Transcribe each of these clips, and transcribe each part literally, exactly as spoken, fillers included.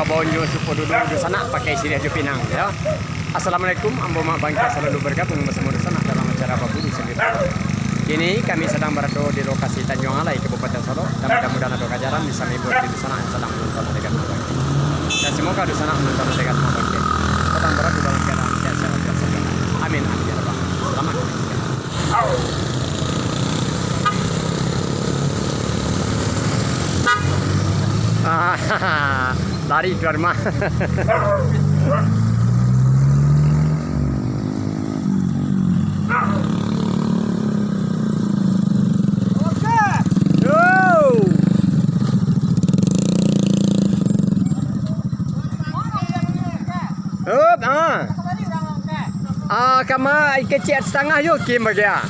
Babonyo supo dulu dunsanak pakai siriah jo pinang, yo. Assalamualaikum, ambo Mak Bangka salalu bergabung basamo dunsanak dalam acara Babunyi Sambil Bawa. Kini kami sadang barado di lokasi Tanjuang Alai, Kabupaten Solok, dan mudah-mudahan ado ganjaran bisa mahibur di dunsanak yang sadang manonton adegan Mak Bangka. Dan semoga dunsanak manonton adegan Mak Bangka sadang barado dalam keadaan sehat-sehat walafiat sajo. Amin, amin, ya rabbal alamin. Selamat menyaksikan. Lari keluar rumah. Yo. Hup, ah. Ah, kama ikecek satangah yo, kin bagai ah.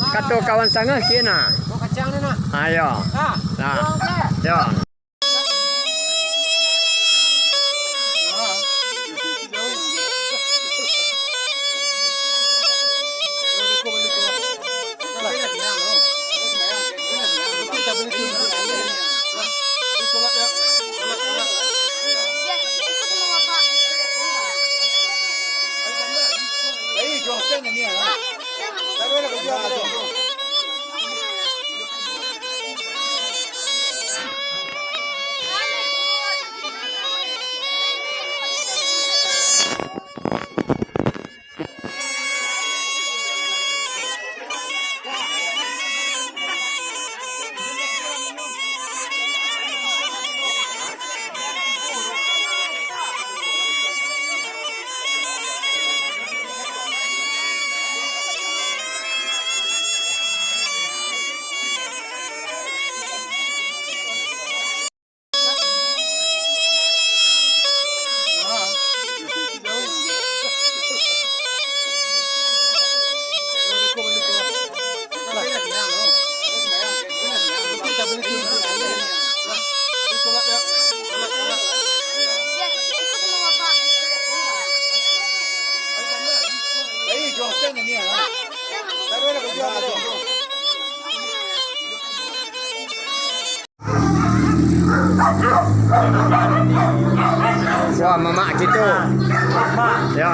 Kato kawan satangah, kin ah. Ayo. Nah. Yo. Wah, mamak kito. Yo.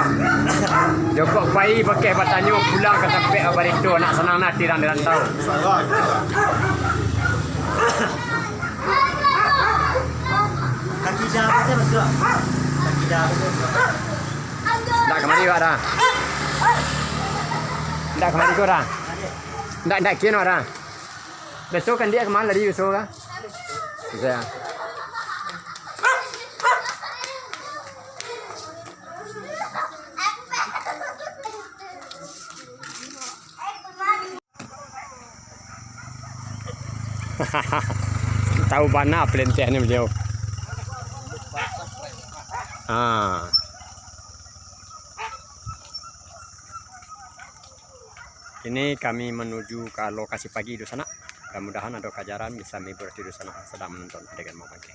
Jokok pai bakeh batanyo, pulang ka tampek barito, nak sanang nah tirang di rantau. Kaki dah apa sih, Mas, Bro? Kaki dah apa sih, Mas, Bro? Ndak kamari wak dah. Ndak kamari ko dah. Ndak, ndak kino dah. Beso kan dia kemana tadi, beso kah? Bisa. Tahu bana pelintiannya beliau. Ah. Kini kami manuju ka lokasi pagi dunsanak. Mudah-mudahan ado ganjaran bisa mahibur dunsanak sadang manonton adegan Mak Bangka.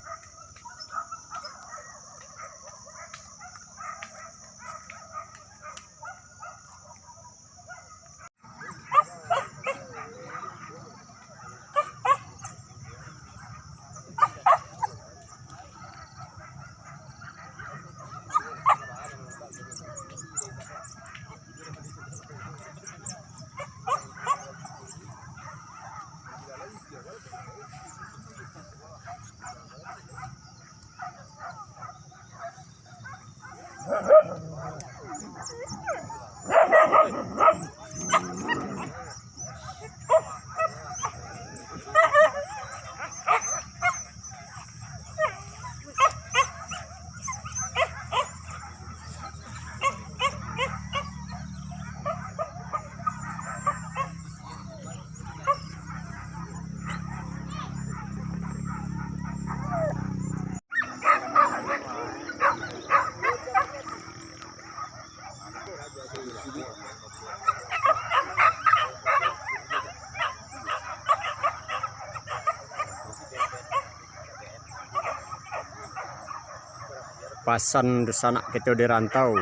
Pasan dunsanak kito di rantau,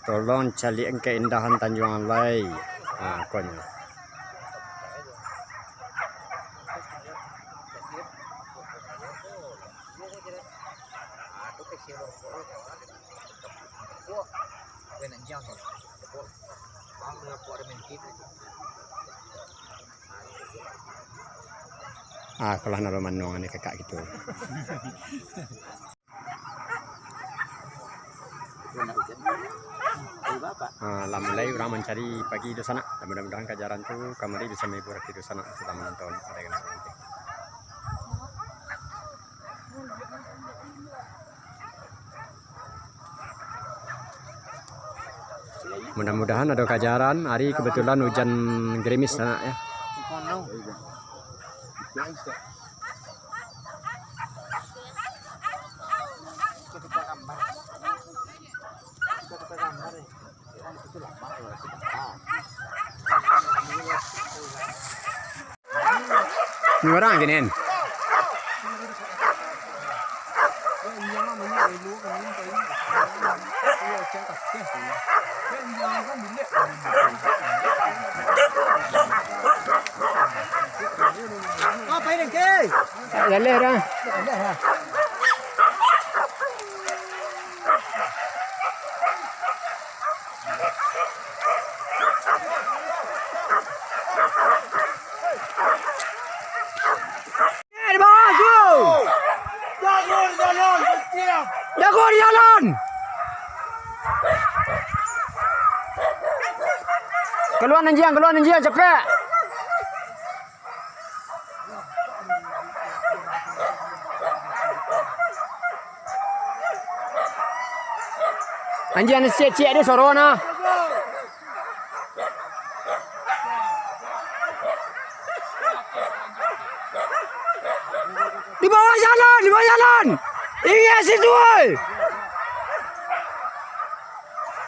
tolong caliak keindahan Tanjuang Alai. Ha, konyo. Ah, kalah nalo manuang ni kakak gitu. Ah, lah mulai urang mancari pagi dunsanak. Mudah-mudahan kajaran tu kamari bisa mahibur ati dunsanak sudah manonton. Mudah-mudahan ado kajaran. Hari kebetulan hujan gerimis sanak, ya. Ni urang kini. Apa ini, Ki? Tak jaleh dah. Tak jaleh dah. Eh, di bawah tu! Jago di jalan, kecil! Jago di jalan! Kalua anjiang, kalua anjiang, capek! Anjiang, ciek-ciek deh suaro nah. Di bawah jalan, di bawah jalan. Ingek situ, oi.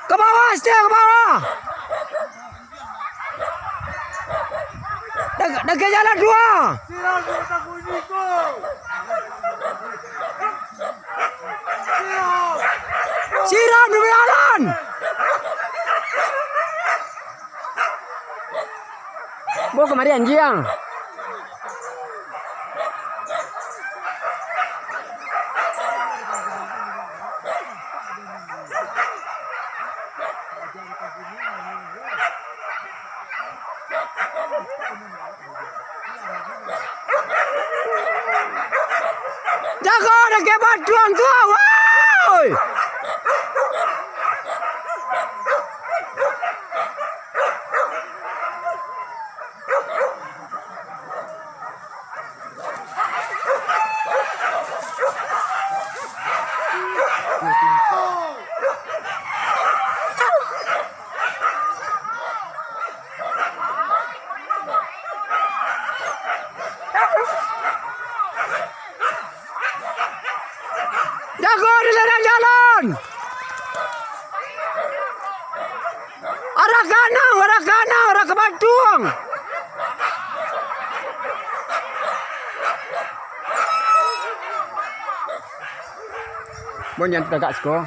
Ka bawah, setia ka bawah. Dak-, dakek jalan dua. Siram di jalan. Bo kamari anjiang. Jago dakek batuang tu, woi! Jago di lereng jalan. Arah kanang, arah kanang, arah ka batuang. Bon, jan tagak siko.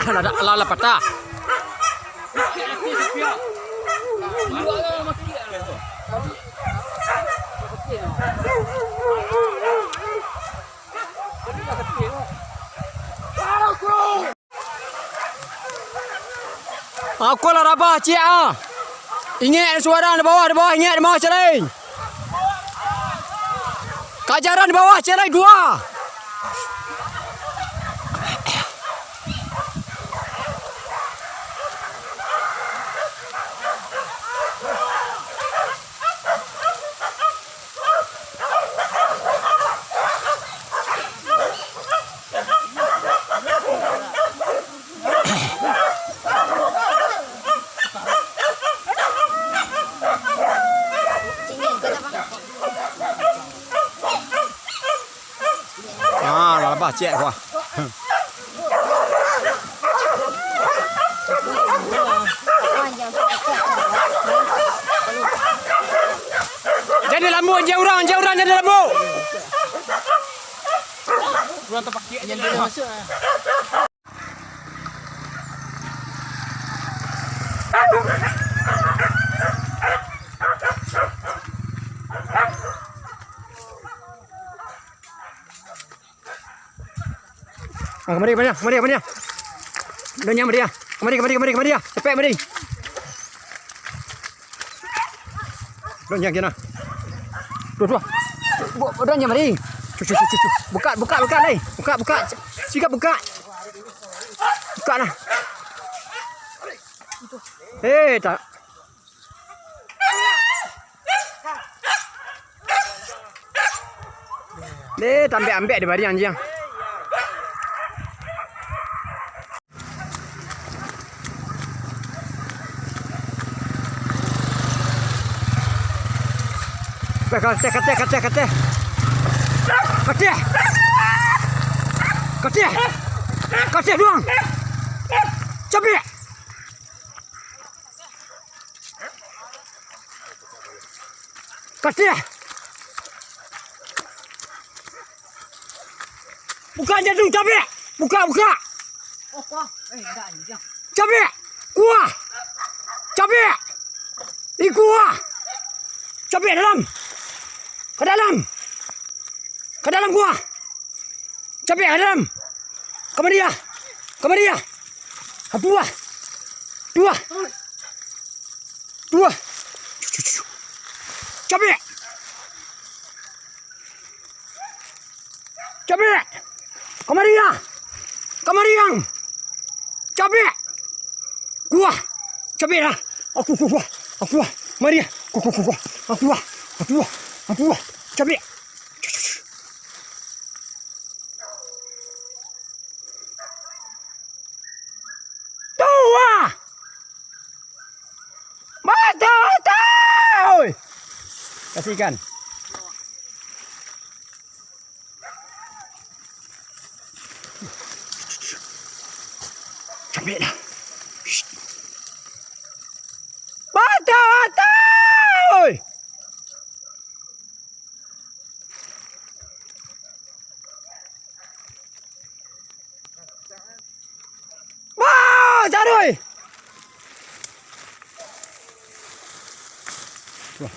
Lah, lah, lah patah. Aku lah rabah, ciek ah. Ingek suara di bawah, di bawah, ingek di bawah, ciek lain. Kajaran di bawah, ciek lain dua. Bah, ciek, wah. Jadi lambu, anjing urang, anjing urang jadi lambu. Urang tapakiak jadi lambu. Ah, kamari, kamari, kamari, kamari. Dunia kamari, ah. Kamari, kamari, kamari, kamari, ah. Capek, kamari. Dunia kena. Duh, duh. Bu-, dunia kamari. Cu, cu, cu, cu, cu. Buka, buka, buka, lai. Buka, buka. Sikat buka. Buka lah. Eh, tak. Deh, tambek-ambek di bariang anjiang. Kateh, kateh, kateh, kateh. Kateh. Kateh. Kateh duang. Capek. Kasih. Buka jantung, capek. Buka, buka. Capek. Kuah. Capek. Ikuah. Capek dalam. Ka dalam. Ka dalam kuah. Capek ka dalam. Kamari ah. Kamari ah. Apuah. Tuah. Tuah. Capek. Capek. Kamari ah. Kamari ang. Capek. Kuah. Capek lah. Aku kuah. Aku kuah. Mari ah. Kuah, kuah, kuah, kuah. Aku kuah. Aku kuah. Aku kuah. Capek. Tuah! Mata, mata! Oi! Kasih ikan. Capek dah. Mata, mata! Oi! Wah, taruih. Wah.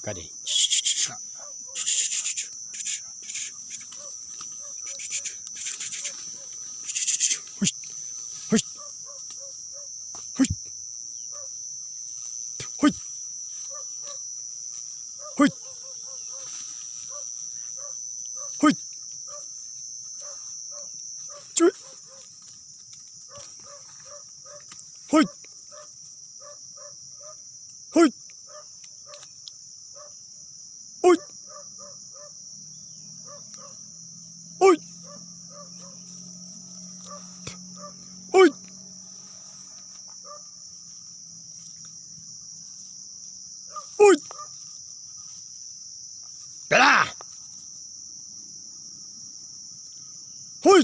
Kadi. Hui. Hui. Hui. Hui. Hui. Cuit. Hui. Hui. Hui. Hui. Hui. Hui. Bela. Hui.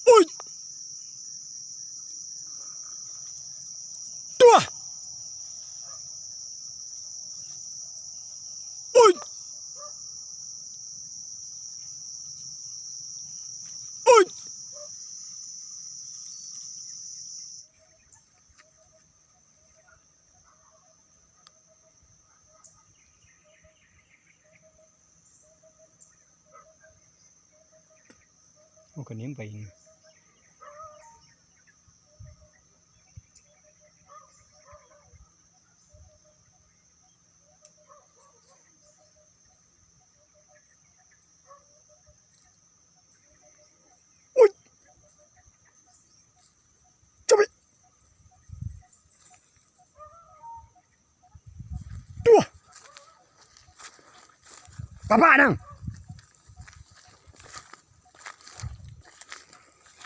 Hui. Tuah. Hui. Hui. Oh, ka nimpai ni. Ui. Capek. Bapak nang.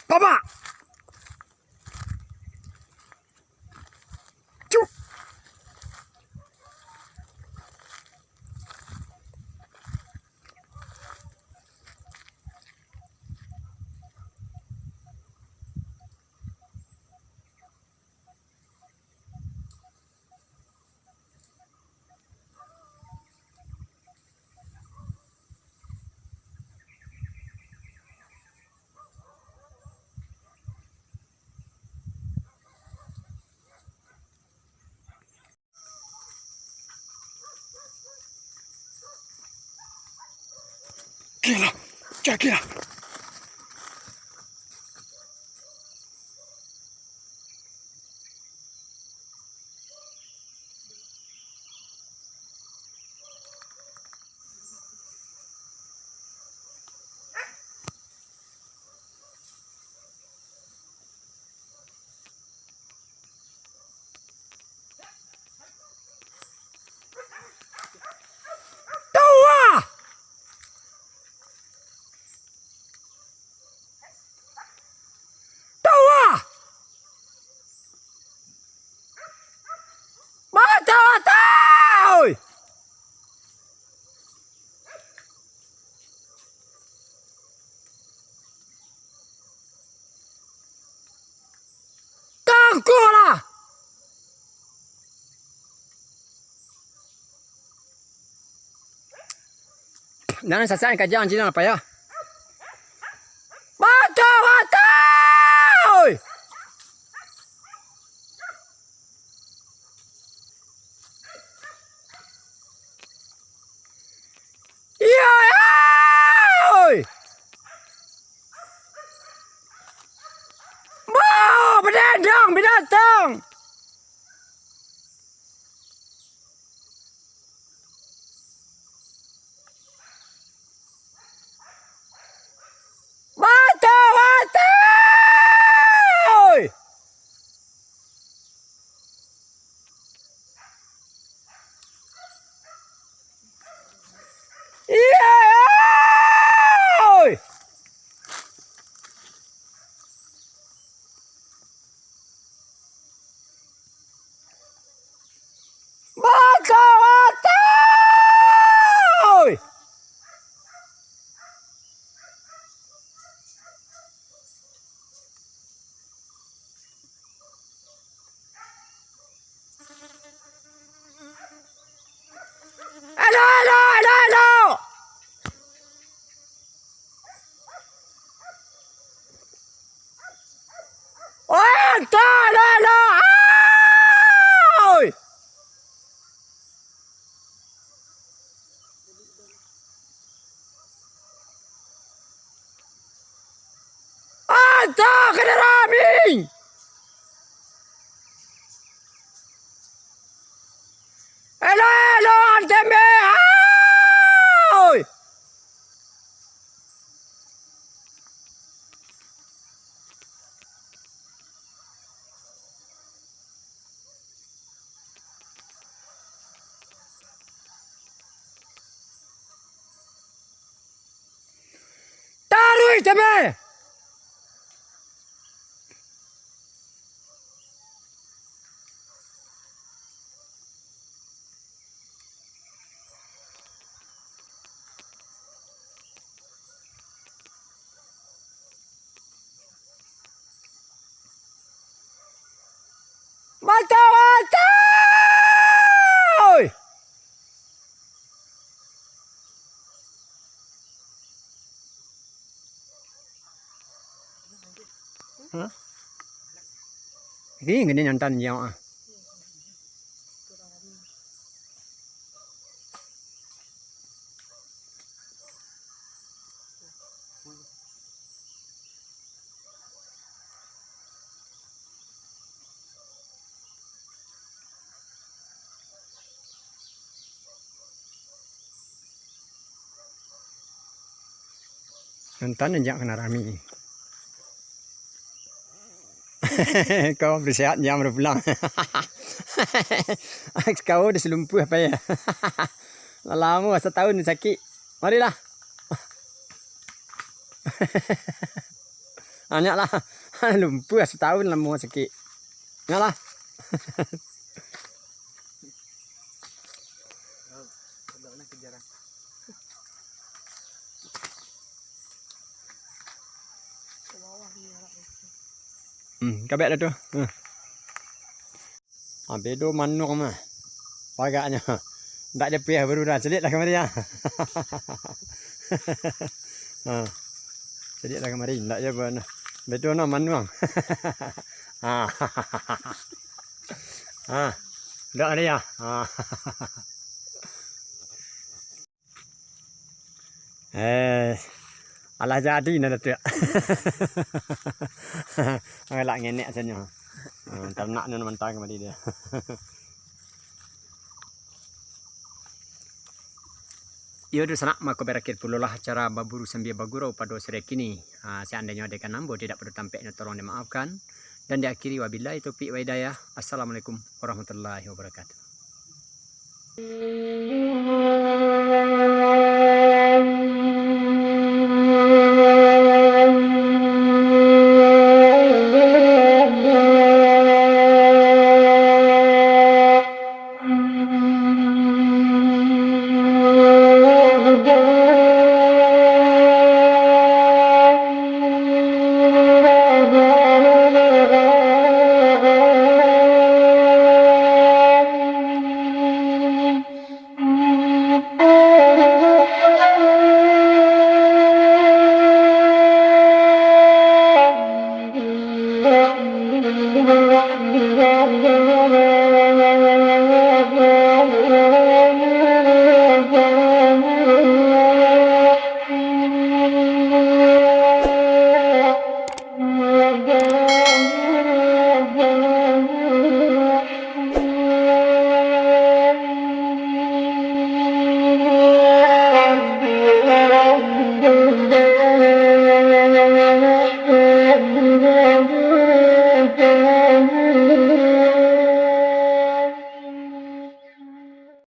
Bapak. Cuk. Gila, gila. Tuah! Tuah! Batua-batua, oi! Tangkuaklah! Nan sasak kajang cina apa ya? Batua-batua, oi! Iyo, oi! Bah, badendang binatang! Batua-batua, oi! Iyo, oi! Batua-batua, oi! Elo, elo, elo, elo! Oi, antah, elo, elo! Oi! Antah ka darami! Elo, elo, anteme! Oi! Taruih, Teme! Batua-batua! Hah? Ini gini nyantan nyo ah. Nonton aja kena rami. Kau bersehat jam baru pulang. Kau udah selumpuh apa ya? Lama setahun sakit. Marilah. Anyak lah. Lumpuah satahun lamo sakik. Anyak lah. Hmm, kabek lah tu. Hmm. Ah, bedo manuang mah. Pagaknyo. Ndak japuih baru dah. Caliak lah kamari, ah. Ha. Caliak lah kamari. Ndak japuih nah. Bedo no manuang. Ha. Ha. Ndak ada ya. Ha. Eh, alah jadi nah, Datuak. Alah ngenek sajo. Ah, taranak nan mantang kamari dia. Iyo tu sanak, mako barakhir pulolah acara Baburu Sambia Bagurau pado sore kini. Ah, seandainyo adegan ambo tidak pado tampeknyo, tolong dimaafkan. Dan diakhiri, wabillahi taufiq wa hidayah. Assalamualaikum warahmatullahi wabarakatuh.